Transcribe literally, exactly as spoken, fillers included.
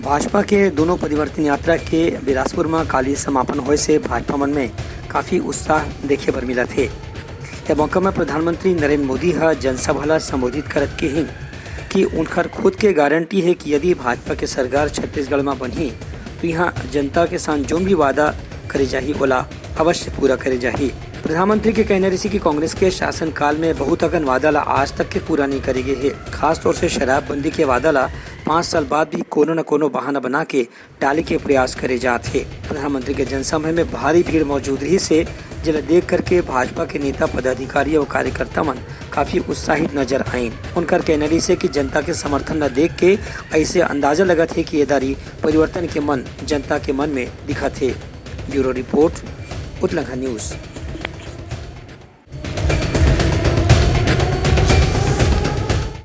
भाजपा के दोनों परिवर्तन यात्रा के बिलासपुर म काली समापन होए से भाजपा मन में काफी उत्साह देखे बर मिलत हे। ए मौका म प्रधानमंत्री नरेंद्र मोदी ह जनसभा ला संबोधित करत किहिन कि उनकर खुद के गारंटी हे कि यदि भाजपा के सरकार छत्तीसगढ़ म बनही, तो यहाँ जनता के साथ जोन भी वादा करे जाही, ओला अवश्य पूरा करे जाही। प्रधानमंत्री के कहना रहिसे कि कांग्रेस के शासनकाल में बहुत अकन वादा ला आज तक के पूरा नहीं करे गे हे। खासतौर से शराबबंदी के वादा ला पाँच साल बाद भी कोनो न कोनो बहाना बना के टाले के प्रयास करे जात हे। प्रधानमंत्री के जनसभा में भारी भीड़ मौजूद रहिसे, जेला देख करके भाजपा के नेता, पदाधिकारी और कार्यकर्ता मन काफी उत्साहित नजर आइन। उनकर कहना रहिसे कि जनता के समर्थन ला देख के ऐसे अंदाजा लगत हे कि ये दारी परिवर्तन के मन जनता के मन में दिखत हे। Bureau report, Utlangha news.